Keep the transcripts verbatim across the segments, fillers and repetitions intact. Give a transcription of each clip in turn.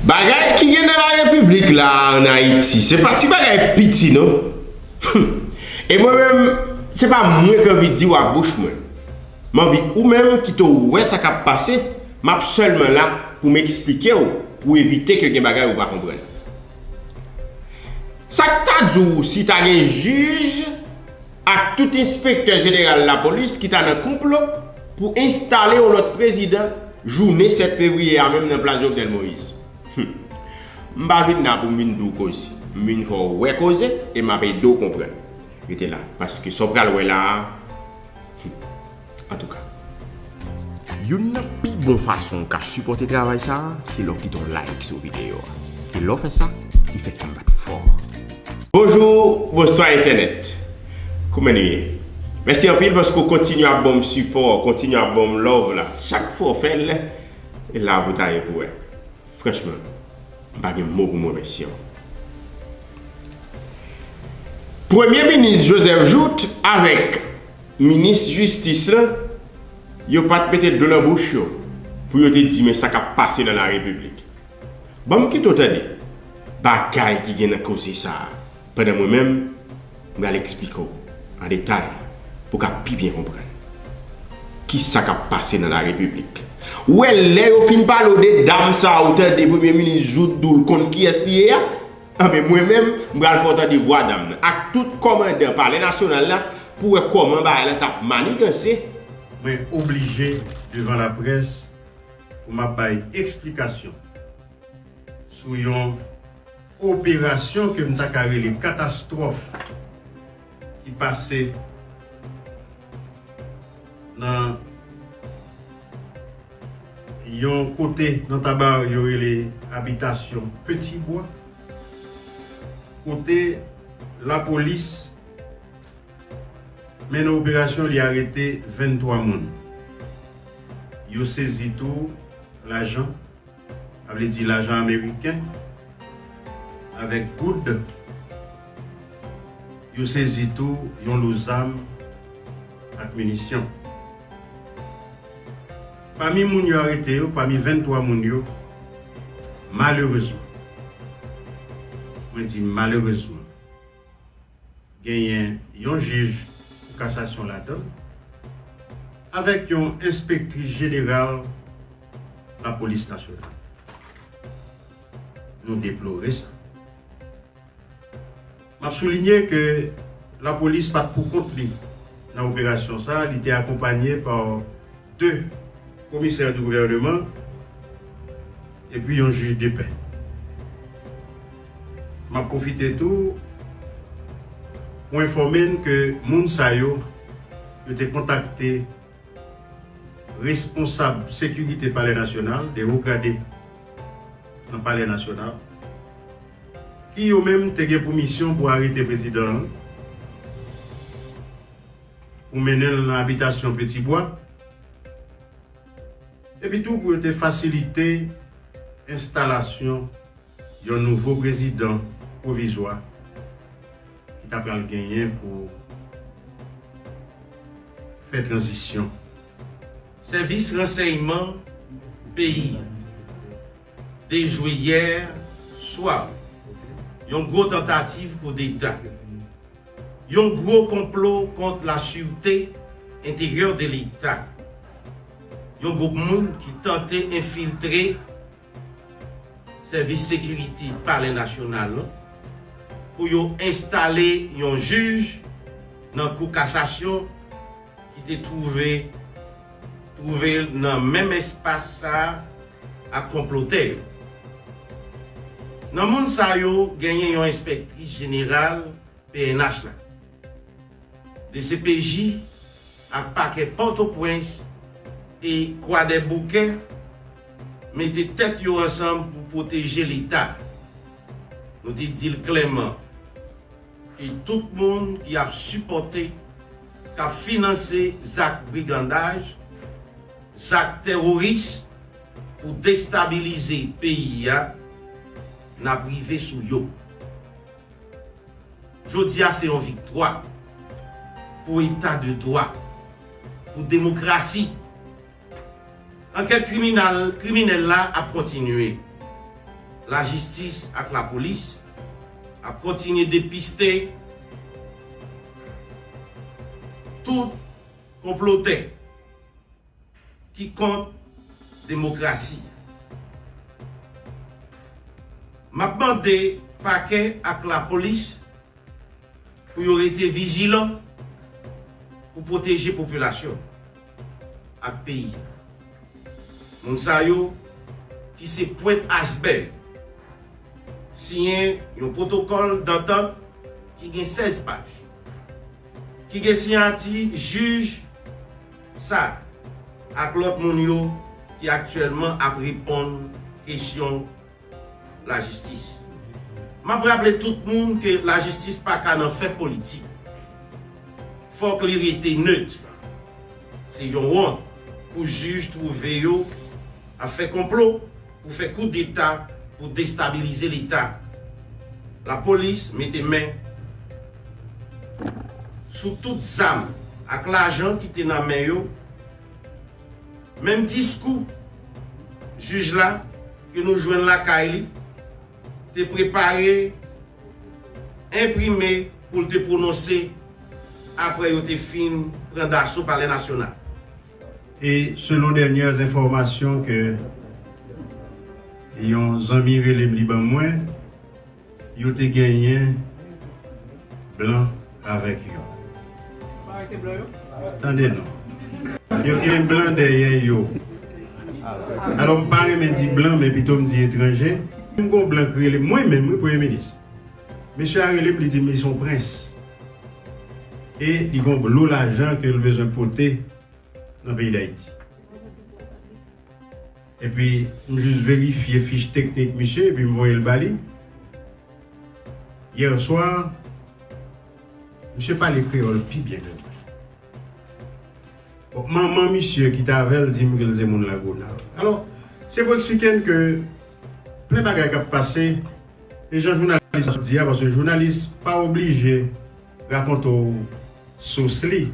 Bagay ki gen nan la repiblik la an Ayiti, se pa ti bagay piti non. E mwen menm, se pa mwen k anvi di w ak bouch mwen. M anvi ou menm ki te wè sa k ap pase, m ap sèlman la pou m eksplike w, pou evite ke gen bagay ou pa konprann. Sa k ta di w si ta gen jij ak tout enspektè jeneral lapolis ki ta nan konplo pou enstale yon lòt prezidan jounen sèt fevriye a menm nan plas Jovenel Moïse? Hum. M pa vin la pou m vin di w koze. M vin fè w wè koze e m ap ede w konprann. Rete la, paske sa w pral wè la a, hum. Antouka. Youn nan pi bon fason w ka sipòte travay sa a, se lè w kite yon like sou videyo a. E lè w fè sa, li fè kè m bat fò. Bonjou, bonswa entènèt. Kòman nou ye? Mèsi anpil paske w kontinye ap ban m sipò, kontinye ap ban m love la. Chak fwa w fè l, e la pou ta ye pou wè. Franchman, m pa gen mo pou m remèsye w. Premye minis Joseph Jouthe avèk minis jistis la, yo pa t mete dlo nan bouch yo pou yo te di men sa k ap pase nan la repiblik. Ban m kite w tande bagay ki gen nan koze sa a, pandan mwen menm, m pral eksplike w an detay pou w ka pi byen konprann kisa k ap pase nan la repiblik. Ou wè, lè yo fin pale w de dam sa a, ou tande premye minis Jouthe di w l konn kiyès li ye a, anben mwen menm, m pral fè w tande vwa dam nan ak tout kòmandan palè nasyonal la pou w wè kòman bagay la t ap maniganse. Mwen oblije devan laprès pou m ap bay eksplikasyon sou yon operasyon ke m ta ka rele katastwòf ki pase nan yon kote nan Taba yo rele abitasyon Petit Bois, kote lapolis mennen operasyon, li arete venntwa moun. Yo sezi tou lajan, sa vle di lajan ameriken, avèk goud. Yo sezi tou yon lo zam ak minisyon. Pami moun yo arete yo, pami venntwa moun yo, malerezman, mwen di malerezman, genyen yon jij kou kasasyon ladan l, avèk yon enspektris jeneral lapolis nasyonal. Nou deplore sa. M ap soulinye ke lapolis pa t pou kont li nan operasyon sa a, li te akonpanye pa de komisè di gouvèneman epi yon jij de pè. M ap pwofite tou pou enfòme n ke moun sa yo, yo te kontakte responsab sekirite Palè Nasyonal, de wo grade nan Palè Nasyonal, ki yo menm te gen pou misyon pou arete prezidan an, pou mennen l nan abitasyon Petit Bois, epi tou pou yo te fasilite enstalasyon yon nouvo prezidan pwovizwa ki ta pral genyen pou fè tranzisyon. Sèvis ransèyman peyi a dejwe yè swa yon gwo tantativ koudeta, yon gwo konplo kont la sûreté intérieure de Leta, yon gwoup moun ki tante enfiltre sèvis sekirite Palè Nasyonal la pou yo enstale yon jij nan Kou Kasasyon ki te twouve, twouve l nan menm espas sa a ak konplotè yo. Nan moun sa yo, genyen yon enspektris jeneral P N H la, D C P J ak pakè Pòtoprens e Kwadèboukè mete tèt yo ansanm pou pwoteje Leta. Nou te di l klèman ke tout moun ki ap sipòte, k ap finanse zak brigandaj, zak tèworis pou destabilize peyi a, n ap rive sou yo. Jodi a se yon viktwa pou eta de dwa, pou demokrasi. Ankèt kriminal, kriminèl la ap kontinye. lajistis ak lapolis ap kontinye depiste tout konplotè ki kont demokrasi. M ap mande pakè ak lapolis pou yo rete vijilan pou pwoteje popilasyon ak peyi. Moun sa yo ki se pwent aysbèg siyen yon pwotokòl dantant ki gen sèz paj, ki gen siyati jij sa ak lòt moun yo ki aktyèlman ap reponn kesyon lajistis. M ap raple tout moun ke lajistis pa ka nan fè politik. Fòk li rete nèt. Se yon wont pou jij twouve yo ap fè konplo pou fè koudeta pou destabilize Leta. Lapolis mete men sou tout zam ak lajan ki te nan men yo. Menm diskou jij la ke nou jwenn lakay li te prepare, enprime pou l te pwononse apre yo te fin pran daso Palè Nasyonal. E selon dènyè enfòmasyon ke yon zanmi rele m li ban mwen, yo te genyen blan avèk yo. Tande non. Yo gen blan dèyè yo. Alò, m pa renmen di blan, men pito m di etranje. M gon blan ki rele m, mwen menm, wi, Premye Minis. Mesye a rele m, li di m li se yon prens. E li gon lo lajan ke l bezwen pote nan peyi Dayiti. Epi, m jis verifye fich teknik misye, epi m voye l ba li. Yè swa, misye pale kreyòl pi byen ke mwen. Bon, manman misye ki t avè l di m ke l se moun Lagonav. Alò, se pou eksplike n ke plen bagay k ap pase, e jan jounalis la sot di a, paske jounalis pa oblije rakonte w sous li.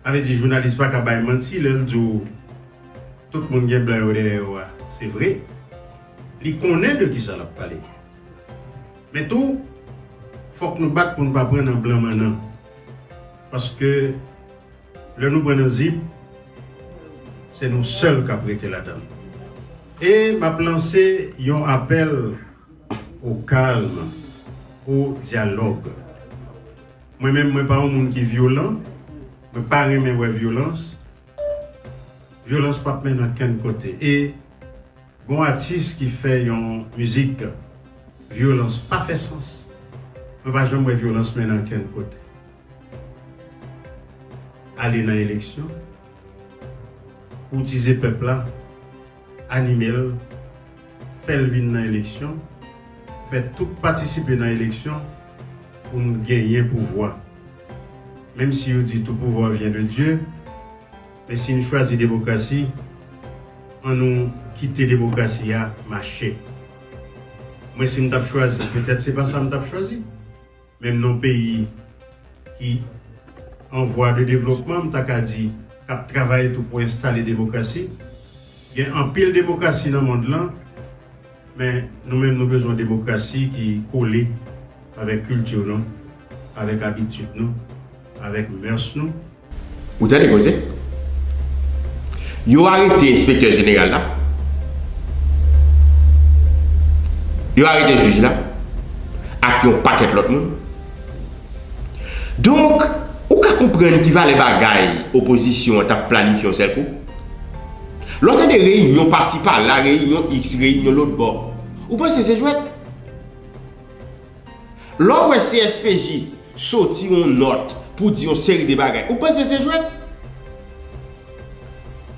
Sa vle di jounalis pa ka bay manti lè l di w tout moun gen blan yo dèyè yo a. Se vre. Li konnen de kisa l ap pale. Men tou, fòk nou bat pou n pa pran nan blan mannan. Paske lè nou pran nan zip, se nou sèl k ap rete ladan l. E m ap lanse yon apèl o kalm, o dyalòg. Mwen menm, mwen pa yon moun ki vyolan, mwen pa renmen wè vyolans. Vyolans p ap mennen ankenn kote. E gon atis ki fè yon mizik, vyolans pa fè sans. Mwen pa janm wè vyolans mennen ankenn kote. Ale nan eleksyon, koutize pèp la, anime l, fè l vin nan eleksyon, fè tout patisipe nan eleksyon pou n genyen pouvwa. Menm si yo di tout pouvoir vient de Dieu, men si n chwazi demokrasi, ann nou kite demokrasi a mache. Mwen, si m t ap chwazi, petèt se pa sa m t ap chwazi. Menm nan peyi ki an vwa de devlopman, m ta ka di, k ap travay tou pou enstale demokrasi. Gen anpil demokrasi nan mond lan, men nou menm nou bezwen demokrasi ki kole avèk kilti nou, avèk abitid nou, avèk mèrs nou. Ou tande koze? Yo arete enspektè jeneral la. Yo arete jij la. Ak yon pakèt lòt moun. Donk, ou ka konprann ki valè bagay opozisyon an t ap planifye yon sèl kou. Lè w tande reyinyon pasi pala, reyinyon iks, reyinyon lòtbò, ou panse se jwèt? Lè w wè C S P J soti yon nòt pou di yon seri de bagay, ou panse se jwèt?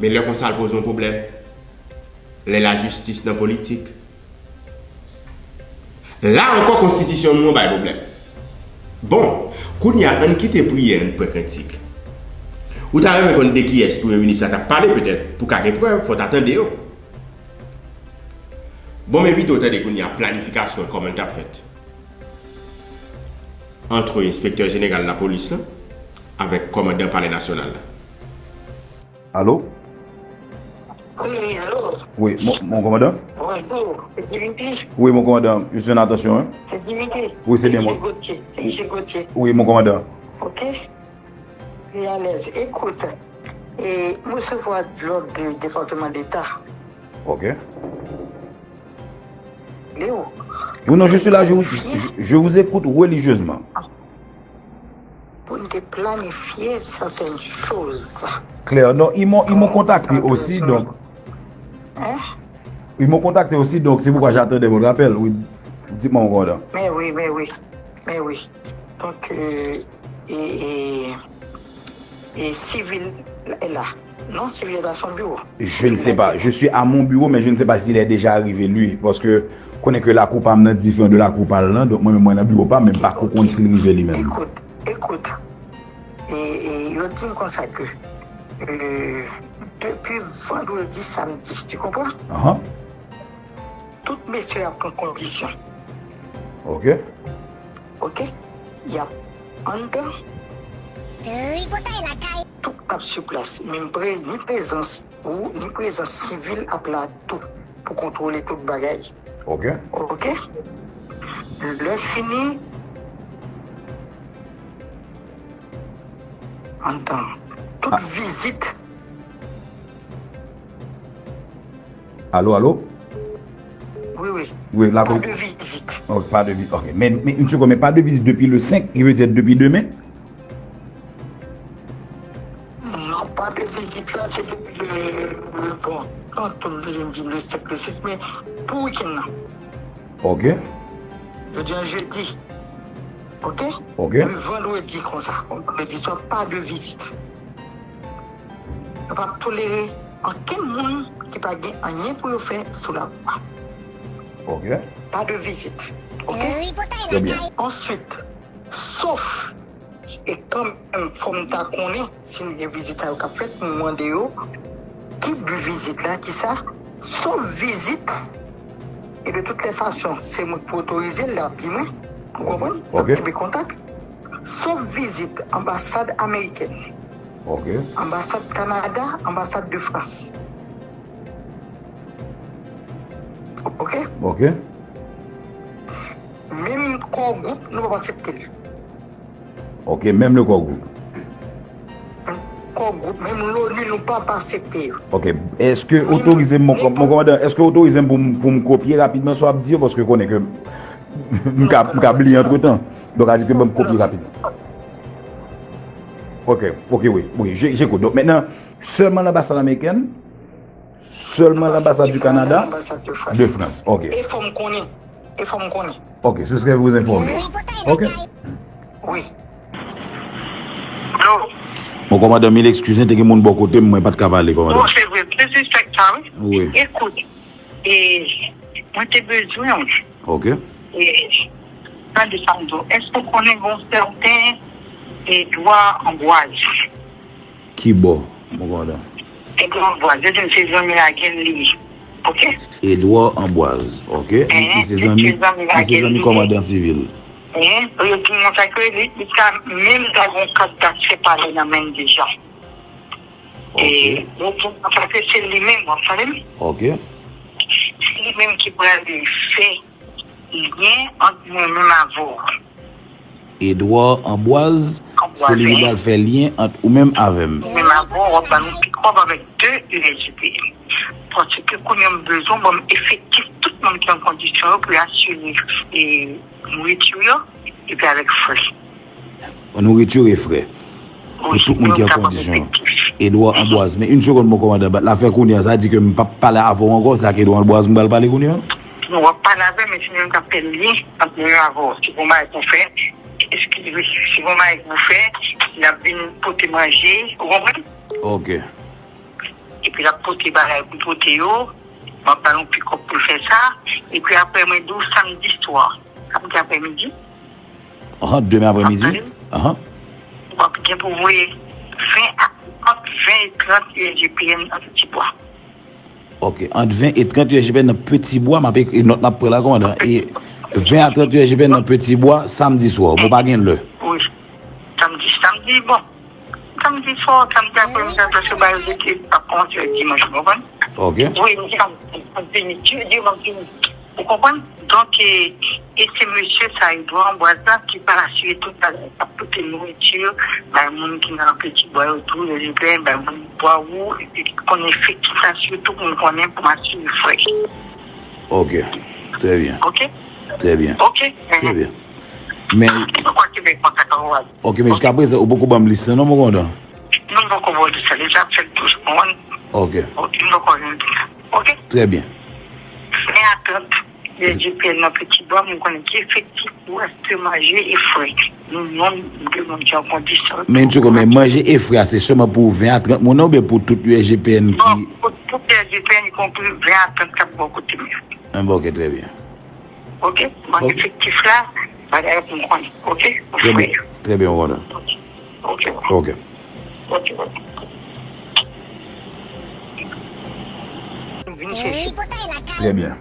Men lè konsa l poze yon pwoblèm. Lè lajistis nan politik. La ankò, konstitisyon nou an bay pwoblèm. Bon, kounye a, ann kite priyè, ann pran kantik. Ou ta renmen konn de kiyès premye minis la t ap pale, petèt, pou ka gen prèv, fò w ta tande yo. Bon, m envite w tande kounye a planifikasyon kòman l t ap fèt ant enspektè jeneral lapolis lan avèk kòmandan Palè Nasyonal la. Alo? Wi, alo? Wi, mon, mon kòmandan? Wi, Bonjour, c'est Dimitri. Oui, mon commandant, je suis en attention, hein. C'est Dimitri. Oui, c'est bien moi. Monsieur Gauthier, c'est monsieur Gauthier. Oui, mon commandant. Ok. Très à l'aise. Écoute, et recevoir de l'ordre du département d'État. Ok. Léo. Oui, non, je suis là, je vous, je, je vous écoute religieusement. Pou n te planifye certaines choses. Claire, non, ils m'ont, ils m'ont contacté aussi, donc. Hein? Ils m'ont contacté aussi, donc c'est pourquoi j'attendais votre appel. Oui, dites-moi, mon commandant. Mais oui, mais oui, mais oui. Donc, euh, et, et, et civil est là. Non, civil est à son bureau. Je ne sais pas. Je suis à mon bureau, mais je ne sais pas s'il est déjà arrivé, lui. Paske konnen ke lakou pa m nan diferan de lakou pa l lan. Donk, mwen menm, mwen nan biwo pa m, men m pa ko konn si l rive li menm. Écoute, écoute. E, e, yo di m konsa ke, euh, depi vandredi, samdi, tu comprends? Ahan. Tout mesye ap pran kondisyon. Ok. Ok? Y ap anndan. Tripotay lakay. Tout ap sou plas. Menm pre-, ni prezans ou, ni prezans sivil ap la tou pou kontwole tout bagay. Ok. Ok? Lè fini, anndan. Tout vizit. Alo, alo? Wi, wi. Wi, la. Pa de vizit. Oh, pa de vizit. Ok. Men, men, une seconde, men pa de vizit depi le senk, ki vle di depi demen? Non, pa de vizit la, se depi le, le, bon, non, tout vle di le senk, le sis, men pou wikenn nan. Ok. Jodi a jedi. Ok? Ok. Le vandredi konsa. Vandredi swa, pa de vizit. Yo p ap tolere ankenn moun ki pa gen anyen pou yo fè sou lavwa. Ok. Pa de vizit. Ok? Trè byen. Answit, sof, e kanmenm fò m ta konnen si n gen vizit sa yo k ap fèt, m mande yo ki bi vizit la, ki sa, sof vizit, e de tout lè fason, se mwen k pou otorize l, l ap di mwen, ou konprann? Ok. N ap kenbe kontak. Sof vizit anbasad amerikèn. Ok. Anbasad Kanada, anbasad de Frans. Ok? Ok. Menm Core Group, nou p ap aksepte l. Ok, menm le Core Group. Core Group, menm l'ONU, nou p ap aksepte yo. Ok, èske otorize m, mon kòmandan, èske otorize m pou m, pou m kopye rapidman sa w ap di yo, paske konnen ke m ka, m ka bliye antretan. Donk, a di ke ban m kopye rapidman. Ok, ok, wi, wi, je, j'écoute. Donk, mentnan, sèlman lanbasad amerikèn, sèlman lanbasad du Canada, de France. Ok. E fò m konnen. E fò m konnen. Ok, ce serait vous informer. Ok. Wi. Alo. Mon kòmandan, mil ekskiz, te gen moun bò kote m, mwen pa t ka pale, kòmandan. Bon, se vre, m te sispèk sa, wi. Wi. Ekout, e, mwen te bezwen w. Ok. E, tande sa m di w. Èske w konnen yon sèten Edouard Ambroise? Ki bò, mon kòmandan? Edouard Ambroise, yo di m se zanmi Lagen li ye. Ok? Edouard Ambroise, ok? Li, li se zanmi, li se zanmi kòmandan sivil. Hein? Yo di m konsa ke li, li ka menm ta gen yon kat daksè pale nan men l deja. Ok. E, yo di m konsa ke se li menm, w ap tande m? Ok. Se li menm ki pral fè lyen ant mwen menm avè w. Edouard Ambroise, se li ki pral fè lyen ant ou menm avè m. Ou menm avè w, w ap ba nou pikòp avèk de U S G P N. Paske kounye a m bezwen ban m efektif tout moun ki an kondisyon yo pou yo asire, e, nouriti yo, epi avèk frè. Nouriti e frè. Pou tout moun ki an kondisyon. Edouard Ambroise. Men, yon segonn, mon kòmandan. Bat la fè kounye a, sa di ke m p ap pale avè w ankò, se ak Edouard Ambroise m pral pale kounye a? Non, w ap pale avè m, men se li menm k ap fè lyen ant mwen avè w. Si gon bagay pou fè, eskize, si gon bagay pou fè, l ap vin pote manje, ou konprann? Ok. Epi l ap pote bagay pou pote yo, m ap ba nou pikòp pou l fè sa, epi apre mwen di w samdi swa, samdi aprèmidi. Ahan, demen aprèmidi. Ahan. W ap gen pou voye ven a, ant ven e trant U S G P N nan Ti Bwa. Ok, ant ven e trant U S G P N nan Ti Bwa, m ap ekri nòt m ap pran la, kòmandan. E ven a trant U S G P N nan Ti Bwa, samdi swa, bon, pa gen lè. Wi. Samdi, samdi, bon. Samdi swa, samdi aprèmidi, paske ba yo di ke l ap kòmanse dimanch, ou konprann? Ok. Wi, m te ap vini, Dye, Dye, m ap vini. Ou konprann? Donk, e, e se mesye sa, Edouard Ambroise la, ki pa asire tout bagay, k ap pote nouriti, bay moun ki nan Peti Bwa yo tou, yo libè, bay moun bwa ou, epi ki konn efektif la, sitou pou m konnen, pou m asire frè. Ok. Trè byen. Ok? Trè byen. Ok? Trè byen. Men, m pa kwè ke men kontak an wad. Ok, men jiska prezan, ou poko ban m lis la, non, mon kòmandan? Non, m poko ba w lis la, deja ap fèt tou, ou konprann? Ok. Ok, m poko jwenn lis la. Ok? Trè byen. Ven a trant, U S G P N nan Peti Bwa, m konnen ki efektif pou achte manje e frè. Nou, non, m te ban w kondisyon. Men, tchoko, men manje e frè a, se sèlman pou ven a trant moun nan oubyen pou tout U S G P N ki... Non, pou tout U S G P N, y konpri ven a trant k ap bò kote m yo. Ah, bon, ok, trè byen. Ok? Ban efektif la, bagay pou m konnen. Ok? Trè byen. Trè byen, mon kòmandan. Ok. Ok. Ok, ok. Vin chèche. Trè byen.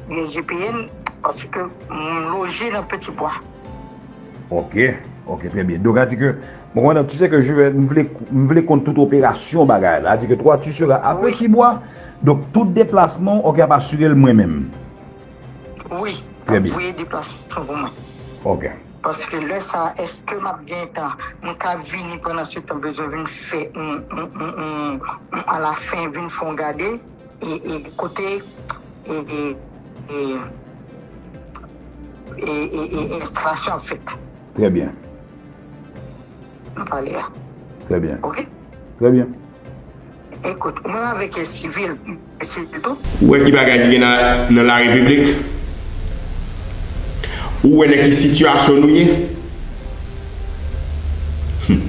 U S G P N, paske m loje nan Peti Bwa. Ok, ok, trè byen. Donk, sa di ke, mon kòmandan, tu sais que je vais, m vle, m vle konn tout operasyon bagay la. Sa di ke toi, tu seras à Petit Bois. Donk, tout deplasman, ok, ap asire l mwen menm. Wi, ap voye deplasman pou mwen. Ok. Paske lè sa, èske m ap gen tan? M ka vini pandan se tan, bezwen vin fè yon, yon, yon, yon, yon alafen, vin fè yon gade, e, e kote, e, e, e, e, e, e enstalasyon ap fèt. Trè byen. Nou pale a. Trè byen. Ok? Trè byen. Ekout, mwen avèk sivil, sivil tou. Ou wè ki bagay ki gen nan, nan la repiblik? Ou wè nan ki sitiyasyon nou ye? Hmm.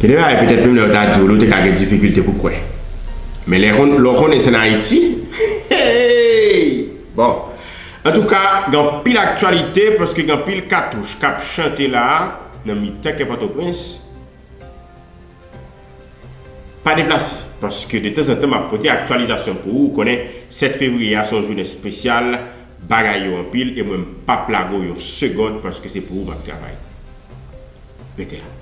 Gen de bagay petèt menm lè yo ta di w li, ou te ka gen difikilte pou kwè. Men lè kon-, lè w konnen se nan Ayiti, hey! Bon. Antouka, gen anpil aktyalite, paske gen anpil katouch k ap chante la a, nan mitan kè Pòtoprens. Pa deplase, paske de tanzantan m ap pote aktyalizasyon pou ou. Ou konnen, sèt fevriye a se yon jounen espesyal, bagay yo anpil, e mwen m p ap lage w yon segonn, paske se pou ou m ap travay. Rete la.